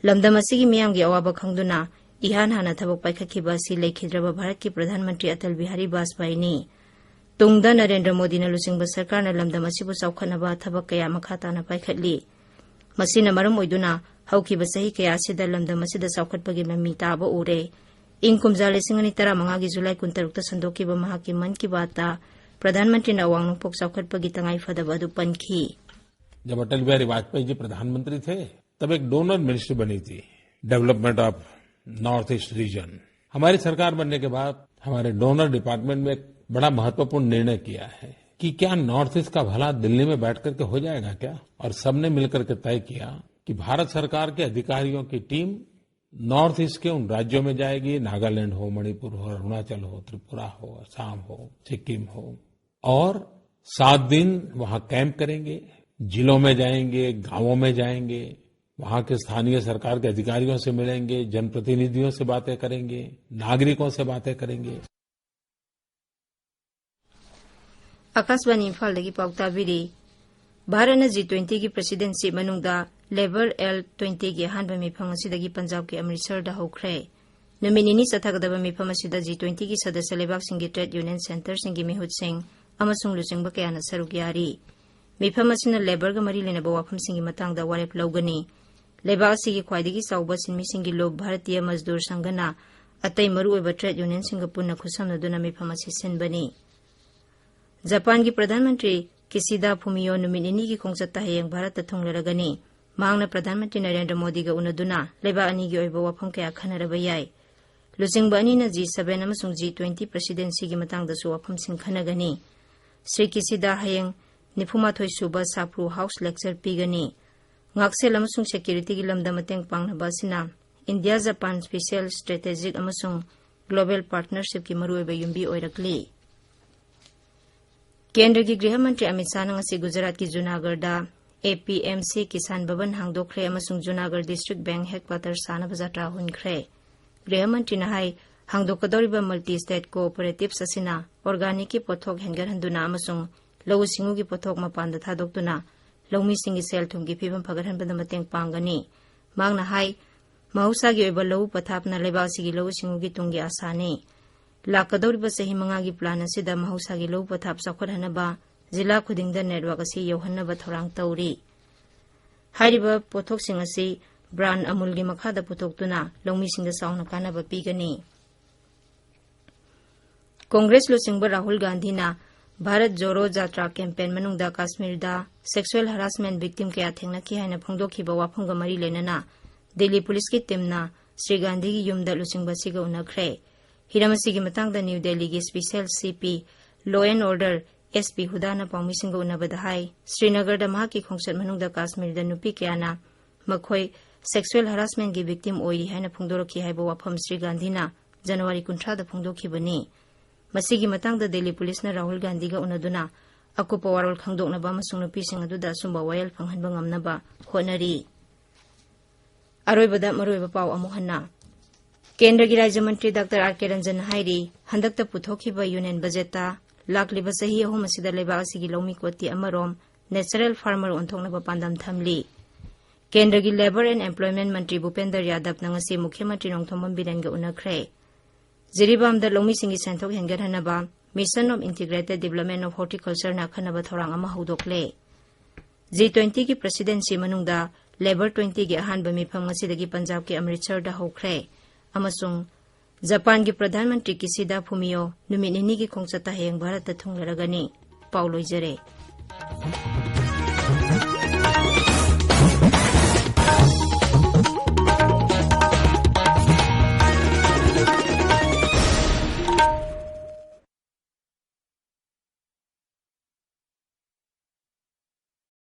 ꯂꯝꯗꯝ ꯑꯁꯤꯒꯤ ꯃꯤꯌꯥꯝꯒꯤ ꯑꯋꯥꯕ ꯈꯪꯗꯨꯅ ꯏꯍꯥꯟ ꯍꯥꯟꯅ ꯊꯕꯛ ꯄꯥꯏꯈꯠꯈꯤꯕ ꯑꯁꯤ ꯂꯩꯈꯤꯗ꯭ꯔꯕ ꯚꯥꯔꯠꯀꯤ ꯄ꯭ꯔꯙꯥꯟ ꯃꯟꯇ꯭ꯔꯤ ꯑꯇꯜ ꯕꯤꯍꯥꯔꯤ ꯕꯥꯖꯄꯥꯏꯅꯤ꯫ ꯇꯨꯡꯗ ꯅꯔꯦꯟꯗ꯭ꯔ ꯃꯣꯗꯤꯅ ꯂꯨꯆꯤꯡꯕ ꯁꯔꯀꯥꯔꯅ ꯂꯝꯗꯝ ꯑꯁꯤꯕꯨ ꯆꯥꯎꯈꯠꯅꯕ ꯊꯕꯛ ꯀꯌꯥ ꯃꯈꯥ ꯇꯥꯅ ꯄꯥꯏꯈꯠꯂꯤ꯫ ꯃꯁꯤꯅ ꯃꯔꯝ ꯑꯣꯏꯗꯨꯅ ꯍꯧꯈꯤꯕ ꯆꯍꯤ ꯀꯌꯥ ꯑꯁꯤꯗ ꯂꯝꯗꯝ ꯑꯁꯤꯗ ꯆꯥꯎꯈꯠꯄꯒꯤ ꯃꯃꯤ ꯇꯥꯕ ꯎꯔꯦ꯫ ꯏꯪ ꯀꯨꯝꯖꯥ ꯂꯤꯁꯤꯡ ꯑꯅꯤ ꯇꯔꯥꯃꯉꯥꯒꯤ ꯖꯨꯂꯥꯏ ꯀꯨꯟꯇꯔꯨꯛꯇ ꯁꯟꯗꯣꯛꯈꯤꯕ ꯃꯍꯥꯛꯀꯤ ꯃꯟ ꯀꯤ ꯕꯥꯠꯇ ꯄ꯭ꯔꯙꯥꯟ ꯃꯟꯇ꯭ꯔꯤꯅ ꯑꯋꯥꯡ ꯅꯣꯡꯄꯣꯛ ꯆꯥꯎꯈꯠꯄꯒꯤ ꯇꯉꯥꯏ ꯐꯗꯕ ꯑꯗꯨ ꯄꯟꯈꯤ꯫ जब अटल बिहारी वाजपेयी जी प्रधानमंत्री थे, तब एक डोनर मिनिस्ट्री बनी थी, development of north east region. हमारी सरकार बनने के बाद हमारे डोनर डिपार्टमेंट में एक बड़ा महत्वपूर्ण निर्णय किया है कि क्या नॉर्थ ईस्ट का भला दिल्ली में बैठ करके हो जाएगा क्या? और सबने मिलकर के तय किया कि भारत सरकार के अधिकारियों की टीम नॉर्थ ईस्ट के उन राज्यों में जाएगी, नागालैंड हो, मणिपुर हो, अरुणाचल हो, त्रिपुरा हो, असम हो, सिक्किम हो, और सात दिन वहां कैंप करेंगे, जिलों में जाएंगे, गांवों में जाएंगे, वहां के स्थानीय सरकार के अधिकारियों से मिलेंगे, जनप्रतिनिधियों से बातें करेंगे, नागरिकों से बातें करेंगे। ꯑꯀꯥꯁꯕꯥꯅꯤ ꯏꯝꯐꯥꯜꯗꯒꯤ ꯄꯥꯎ ꯇꯥꯕꯤꯔꯤ꯫ ꯚꯥꯔꯠꯅ ꯖꯤ ꯇ꯭ꯋꯦꯟꯇꯤꯒꯤ ꯄ꯭ꯔꯦꯁꯤꯗꯦꯟꯁꯤꯞ ꯃꯅꯨꯡꯗ ꯂꯦꯕꯔ ꯑꯦꯜ ꯇ꯭ꯋꯦꯟꯇꯤꯒꯤ ꯑꯍꯥꯟꯕ ꯃꯤꯐꯝ ꯑꯁꯤꯗꯒꯤ ꯄꯟꯖꯥꯕꯀꯤ ꯑꯃꯔꯤꯠꯁꯔꯗ ꯍꯧꯈ꯭ꯔꯦ꯫ ꯅꯨꯃꯤꯠ ꯅꯤꯅꯤ ꯆꯠꯊꯒꯗꯕ ꯃꯤꯐꯝ ꯑꯁꯤꯗ ꯖꯤ ꯇ꯭ꯋꯦꯟꯇꯤꯒꯤ ꯁꯗꯁ꯭ꯌ ꯂꯩꯕꯥꯛꯁꯤꯡꯒꯤ ꯇ꯭ꯔꯦꯗ ꯌꯨꯅꯤꯌꯟ ꯁꯦꯟꯇꯔꯁꯤꯡꯒꯤ ꯃꯤꯍꯨꯠꯁꯤꯡ ꯑꯃꯁꯨꯡ ꯂꯨꯆꯤꯡꯕ ꯀꯌꯥꯅ ꯁꯔꯨꯛ ꯌꯥꯔꯤ꯫ ꯃꯤꯐꯝ ꯑꯁꯤꯅ ꯂꯦꯕꯔꯒ ꯃꯔꯤ ꯂꯩꯅꯕ ꯋꯥꯐꯝꯁꯤꯡꯒꯤ ꯃꯇꯥꯡꯗ ꯋꯥꯔꯦꯞ ꯂꯧꯒꯅꯤ꯫ ꯂꯩꯕꯥꯛ ꯑꯁꯤꯒꯤ ꯈ꯭ꯋꯥꯏꯗꯒꯤ ꯆꯥꯎꯕ ꯁꯤꯟꯃꯤꯁꯤꯡꯒꯤ ꯂꯨꯞ ꯚꯥꯔꯇꯤꯌ ꯃꯖꯗꯨꯔ ꯁꯪꯘꯅ ꯑꯇꯩ ꯃꯔꯨꯑꯣꯏꯕ ꯇ꯭ꯔꯦꯗ ꯌꯨꯅꯤꯌꯟꯁꯤꯡꯒ ꯄꯨꯟꯅ ꯈꯨꯠꯁꯝꯅꯗꯨꯅ ꯃꯤꯐꯝ ꯑꯁꯤ ꯁꯤꯟꯕꯅꯤ꯫ ꯖꯄꯥꯟꯒꯤ ꯄ꯭ꯔꯙꯥꯟ ꯃꯟꯇ꯭ꯔꯤ ꯀꯤꯁꯤꯗꯥ ꯐꯨꯃꯤꯌꯣ ꯅꯨꯃꯤꯠ ꯅꯤꯅꯤꯒꯤ ꯈꯣꯡꯆꯠꯇ ꯍꯌꯦꯡ ꯚꯥꯔꯠꯇ ꯊꯨꯡꯂꯔꯒꯅꯤ꯫ ꯃꯍꯥꯛꯅ ꯄ꯭ꯔꯙꯥꯟ ꯃꯟꯇ꯭ꯔꯤ ꯅꯔꯦꯟꯗ꯭ꯔ ꯃꯣꯗꯤꯒ ꯎꯅꯗꯨꯅ ꯂꯩꯕꯥꯛ ꯑꯅꯤꯒꯤ ꯑꯣꯏꯕ ꯋꯥꯐꯝ ꯀꯌꯥ ꯈꯟꯅꯔꯕ ꯌꯥꯏ꯫ ꯂꯨꯆꯤꯡꯕ ꯑꯅꯤꯅ ꯖꯤ ꯁꯚꯦꯟ ꯑꯃꯁꯨꯡ ꯖꯤ ꯇ꯭ꯋꯦꯟꯇꯤ ꯄ꯭ꯔꯦꯁꯤꯗꯦꯟꯁꯤꯒꯤ ꯃꯇꯥꯡꯗꯁꯨ ꯋꯥꯐꯝꯁꯤꯡ ꯈꯟꯅꯒꯅꯤ꯫ ꯁ꯭ꯔꯤ ꯀꯤꯁꯤꯗꯥ ꯍꯌꯦꯡ ꯅꯤꯐꯨꯃꯥꯊꯣꯏ ꯁꯨꯕ ꯁꯥꯄ꯭ꯔꯨ ꯍꯥꯎꯁ ꯂꯦꯛꯆꯔ ꯄꯤꯒꯅꯤ꯫ ꯉꯥꯛꯁꯦꯜ ꯑꯃꯁꯨꯡ ꯁꯦꯀ꯭ꯌꯨꯔꯤꯇꯤꯒꯤ ꯂꯝꯗ ꯃꯇꯦꯡ ꯄꯥꯡꯅꯕ ꯑꯁꯤꯅ ꯏꯟꯗꯤꯌꯥ ꯖꯄꯥꯟ ꯁ꯭ꯄꯤꯁꯦꯜ ꯁ꯭ꯇ꯭ꯔꯦꯇꯦꯖꯤꯛ ꯑꯃꯁꯨꯡ ꯒ꯭ꯂꯣꯕꯦꯜ ꯄꯥꯔꯠꯅꯔꯁꯤꯞꯀꯤ ꯃꯔꯨꯑꯣꯏꯕ ꯌꯨꯝꯕꯤ ꯑꯣꯏꯔꯛꯂꯤ꯫ ꯀꯦꯟꯗ꯭ꯔꯒꯤ ꯒ꯭ꯔꯤꯍ ꯃꯟꯇ꯭ꯔꯤ ꯑꯃꯤꯠ ꯁꯥꯍꯅ ꯉꯁꯤ ꯒꯨꯖꯔꯥꯠꯀꯤ ꯖꯨꯅꯥꯒꯔꯗ ꯑꯦ ꯄꯤ ꯑꯦꯝ ꯁꯤ ꯀꯤꯁꯥꯟ ꯚꯕꯟ ꯍꯥꯡꯗꯣꯛꯈ꯭ꯔꯦ ꯑꯃꯁꯨꯡ ꯖꯨꯅꯥꯒꯔ ꯗꯤꯁꯇ꯭ꯔꯤꯛ ꯕꯦꯡꯛ ꯍꯦꯗꯀ꯭ꯋꯥꯇꯔ ꯁꯥꯅꯕ ꯖꯇ꯭ꯔꯥ ꯍꯨꯟꯈ꯭ꯔꯦ꯫ ꯒ꯭ꯔꯤꯍ ꯃꯟꯇ꯭ꯔꯤꯅ ꯍꯥꯏ, ꯍꯥꯡꯗꯣꯛꯀꯗꯧꯔꯤꯕ ꯃꯜꯇꯤ ꯁ꯭ꯇꯦꯠ ꯀꯣꯑꯣꯄꯔꯦꯇꯤꯚꯁ ꯑꯁꯤꯅ ꯑꯣꯔꯒꯥꯅꯤꯛꯀꯤ ꯄꯣꯠꯊꯣꯛ ꯍꯦꯟꯒꯠꯍꯟꯗꯨꯅ ꯑꯃꯁꯨꯡ ꯂꯧꯎ ꯁꯤꯡꯎꯒꯤ ꯄꯣꯠꯊꯣꯛ ꯃꯄꯥꯟꯗ ꯊꯥꯗꯣꯛꯇꯨꯅ ꯂꯧꯃꯤꯁꯤꯡꯒꯤ ꯁꯦꯜ ꯊꯨꯝꯒꯤ ꯐꯤꯕꯝ ꯐꯒꯠꯍꯟꯕꯗ ꯃꯇꯦꯡ ꯄꯥꯡꯒꯅꯤ꯫ ꯃꯍꯥꯛꯅ ꯍꯥꯏ, ꯃꯍꯧꯁꯥꯒꯤ ꯑꯣꯏꯕ ꯂꯧꯎ ꯄꯊꯥꯞꯅ ꯂꯩꯕꯥꯛ ꯑꯁꯤꯒꯤ ꯂꯧꯎ ꯁꯤꯡꯎꯒꯤ ꯇꯨꯡꯒꯤ ꯑꯥꯁꯥꯅꯤ꯫ ꯂꯥꯛꯀꯗꯧꯔꯤꯕ ꯆꯍꯤ ꯃꯉꯥꯒꯤ ꯄ꯭ꯂꯥꯟ ꯑꯁꯤꯗ ꯃꯍꯧꯁꯥꯒꯤ ꯂꯧꯎ ꯄꯊꯥꯞ ꯆꯥꯎꯈꯠꯍꯟꯅꯕ ꯖꯤꯂꯥ ꯈꯨꯗꯤꯡꯗ ꯅꯦꯠꯋꯥꯔꯛ ꯑꯁꯤ ꯌꯧꯍꯟꯅꯕ ꯊꯧꯔꯥꯡ ꯇꯧꯔꯤ꯫ ꯍꯥꯏꯔꯤꯕ ꯄꯣꯠꯊꯣꯛꯁꯤꯡ ꯑꯁꯤ ꯕ꯭ꯔꯥꯟ ꯑꯃꯨꯜꯒꯤ ꯃꯈꯥꯗ ꯄꯨꯊꯣꯛꯇꯨꯅ ꯂꯧꯃꯤꯁꯤꯡꯗ ꯆꯥꯎꯅ ꯀꯥꯟꯅꯕ ꯄꯤꯒꯅꯤ꯫ ꯀꯣꯡꯒ꯭ꯔꯦꯁ ꯂꯨꯆꯤꯡꯕ ꯔꯥꯍꯨꯜ ꯒꯥꯟꯙꯤꯅ ꯚꯥꯔꯠ ꯖꯣꯔꯣ ꯖꯥꯇ꯭ꯔꯥ ꯀꯦꯝꯄꯦꯟ ꯃꯅꯨꯡꯗ ꯀꯥꯁꯃꯤꯔꯗ ꯁꯦꯛꯁꯨꯑꯦꯜ ꯍꯔꯥꯁꯃꯦꯟ ꯚꯤꯛꯇꯤꯝ ꯀꯌꯥ ꯊꯦꯡꯅꯈꯤ ꯍꯥꯏꯅ ꯐꯣꯡꯗꯣꯛꯈꯤꯕ ꯋꯥꯐꯝꯒ ꯃꯔꯤ ꯂꯩꯅꯅ ꯗꯤꯜꯂꯤ ꯄꯨꯂꯤꯁꯀꯤ ꯇꯤꯝꯅ ꯁ꯭ꯔꯤ ꯒꯥꯟꯙꯤꯒꯤ ꯌꯨꯝꯗ ꯂꯨꯆꯤꯡꯕ ꯑꯁꯤꯒ ꯎꯅꯈ꯭ꯔꯦ꯫ ꯍꯤꯔꯝ ꯑꯁꯤꯒꯤ ꯃꯇꯥꯡꯗ ꯅ꯭ꯌꯨ ꯗꯦꯜꯂꯤꯒꯤ ꯁ꯭ꯄꯤꯁꯦꯜ ꯁꯤ ꯄꯤ, law and order, S P ꯍꯨꯗꯥꯅ ꯄꯥꯎꯃꯤꯁꯤꯡꯒ ꯎꯅꯕꯗ ꯍꯥꯏ, ꯁ꯭ꯔꯤꯅꯒꯔꯗ ꯃꯍꯥꯛꯀꯤ ꯈꯣꯡꯆꯠ ꯃꯅꯨꯡꯗ ꯀꯥꯁꯃꯤꯔꯗ ꯅꯨꯄꯤ ꯀꯌꯥꯅ ꯃꯈꯣꯏ ꯁꯦꯛꯁꯨꯑꯦꯜ ꯍꯔꯥꯁꯃꯦꯟꯒꯤ ꯚꯤꯛꯇꯤꯝ ꯑꯣꯏꯔꯤ ꯍꯥꯏꯅ ꯐꯣꯡꯗꯣꯔꯛꯈꯤ ꯍꯥꯏꯕ ꯋꯥꯐꯝ ꯁ꯭ꯔꯤ ꯒꯥꯟꯙꯤꯅ ꯖꯅꯋꯥꯔꯤ ꯀꯨꯟꯊ꯭ꯔꯥꯗ ꯐꯣꯡꯗꯣꯛꯈꯤꯕꯅꯤ꯫ ꯃꯁꯤꯒꯤ ꯃꯇꯥꯡꯗ ꯗꯤꯜꯂꯤ ꯄꯨꯂꯤꯁꯅ ꯔꯥꯍꯨꯜ ꯒꯥꯟꯙꯤꯒ ꯎꯅꯗꯨꯅ ꯑꯀꯨꯞꯄ ꯋꯥꯔꯣꯜ ꯈꯪꯗꯣꯛꯅꯕ ꯑꯃꯁꯨꯡ ꯅꯨꯄꯤꯁꯤꯡ ꯑꯗꯨꯗ ꯑꯆꯨꯝꯕ ꯋꯥꯌꯦꯜ ꯐꯪꯍꯟꯕ ꯉꯝꯅꯕ ꯍꯣꯠꯅꯔꯤ꯫ ꯑꯔꯣꯏꯕꯗ ꯃꯔꯨꯑꯣꯏꯕ ꯄꯥꯎ ꯑꯃꯨꯛ ꯍꯟꯅ꯫ ꯀꯦꯟꯗ꯭ꯔꯒꯤ ꯔꯥꯖ꯭ꯌ ꯃꯟꯇ꯭ꯔꯤ ꯗꯥꯛꯇꯔ ꯑꯥꯔ ꯀꯦ ꯔꯟꯖꯟꯅ ꯍꯥꯏꯔꯤ, ꯍꯟꯗꯛꯇ ꯄꯨꯊꯣꯛꯈꯤꯕ ꯌꯨꯅꯤꯌꯟ ꯕꯖꯦꯠꯇ ꯂꯥꯛꯂꯤꯕ ꯆꯍꯤ ꯑꯍꯨꯝ ꯑꯁꯤꯗ ꯂꯩꯕꯥꯛ ꯑꯁꯤꯒꯤ ꯂꯧꯃꯤ ꯀꯣꯇꯤ ꯑꯃꯔꯣꯝ natural farmer ꯑꯣꯟꯊꯣꯛꯅꯕ ꯄꯥꯟꯗꯝ ꯊꯝꯂꯤ꯫ ꯀꯦꯟꯗ꯭ꯔꯒꯤ Labour and Employment ꯃꯟꯇ꯭ꯔꯤ ꯚꯨꯄꯦꯟꯗꯔ ꯌꯥꯗꯕꯅ ꯉꯁꯤ ꯃꯨꯈ꯭ꯌ ꯃꯟꯇ꯭ꯔꯤ ꯅꯣꯡꯊꯣꯝꯕꯝ ꯕꯤꯔꯦꯟꯒ ꯎꯅꯈ꯭ꯔꯦ꯫ ꯖꯤꯔꯤꯕꯥꯝꯗ ꯂꯧꯃꯤꯁꯤꯡꯒꯤ ꯁꯦꯟꯊꯣꯛ ꯍꯦꯟꯒꯠꯍꯟꯅꯕ Mission of Integrated Development of Horticultureꯅ ꯑꯈꯟꯅꯕ ꯊꯧꯔꯥꯡ ꯑꯃ ꯍꯧꯗꯣꯛꯂꯦ꯫ ꯖꯤ ꯇ꯭ꯋꯦꯟꯇꯤꯒꯤ ꯄ꯭ꯔꯦꯁꯤꯗꯦꯟꯁꯤ ꯃꯅꯨꯡꯗ ꯂꯦꯕꯔ ꯇ꯭ꯋꯦꯟꯇꯤꯒꯤ ꯑꯍꯥꯟꯕ ꯃꯤꯐꯝ ꯉꯁꯤꯗꯒꯤ ꯄꯟꯖꯥꯕꯀꯤ ꯑꯃꯔꯤꯠꯁꯔꯗ ꯍꯧꯈ꯭ꯔꯦ ꯑꯃꯁꯨꯡ ꯖꯄꯥꯟꯒꯤ ꯄ꯭ꯔꯙꯥꯟ ꯃꯟꯇ꯭ꯔꯤ ꯀꯤꯁꯤꯗꯥ ꯐꯨꯃꯤꯌꯣ ꯅꯨꯃꯤꯠ ꯅꯤꯅꯤꯒꯤ ꯈꯣꯡꯆꯠꯇ ꯍꯌꯦꯡ ꯚꯥꯔꯠꯇ ꯊꯨꯡꯂꯔꯒꯅꯤ꯫ ꯄꯥꯎ ꯂꯣꯏꯖꯔꯦ꯫